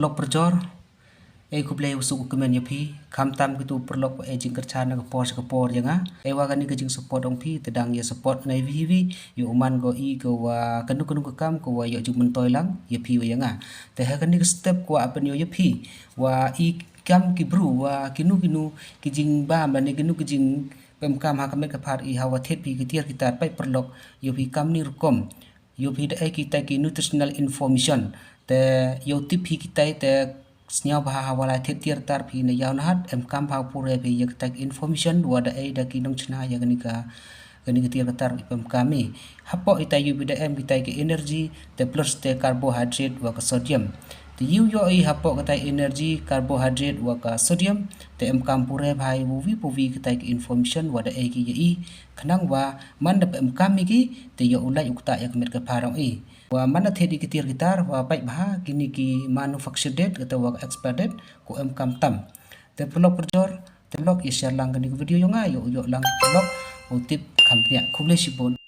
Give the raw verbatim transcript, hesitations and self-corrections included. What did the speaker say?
Paralok parajor, ei khublei u suk u kmen ïa phi, khamtam kito paralok ba ai jingkyrchan na ka por sha ka por ïa nga. Ei wa kane ka jingsupport ong phi, te dang ïa support na iwi iwi, ïa u man ko i ko wa kano kano ka kam ko wa ïoh jingmyntoi lang ïa phi wa ïa nga. Te ha kane ka step ko wa pynïoh ïa phi wa i kam ki bru wa kino kino ki jingbam lane kino ki jingpynkam ha ka met ka phad i ha wa thied phi ki tiar ki tar, peit paralok, ïoh phi kam ni rukom. Ïoh phi da ai kitai ki nutritional information. Te ïoh tip phi kitai te sñiaw bha ha wa la thied tiar tar phi na ïaw na hat, em kam bha pure phi ïa kitai ki information wa da ai da ki nongchna ïa kane ka, kane ka tiar ka tar phi em kam i. Hapoh itai ïoh phi da em kitai ki energy, te plus te carbohydrate wa ka sodium. Te ïoh ïoh i hapoh kitai energy, carbohydrate wa ka sodium, te em kam pure bha i uwi puwi kitai ki information wa da ai ki ïa i. Khnang wa man da phi em kam i ki, te ïoh u lait u kta ïa ka met ka phad ong i. Wa man da thied i ki tiar ki tar, wa peit bha kini ki manufacture date, kata wa ka expire date, ko em kam tam. Te paralok parajor, te paralok ïa share lang kani ka video ïa nga, ïoh ïoh lang paralok, u tip kham pynïa. Khublei shibun.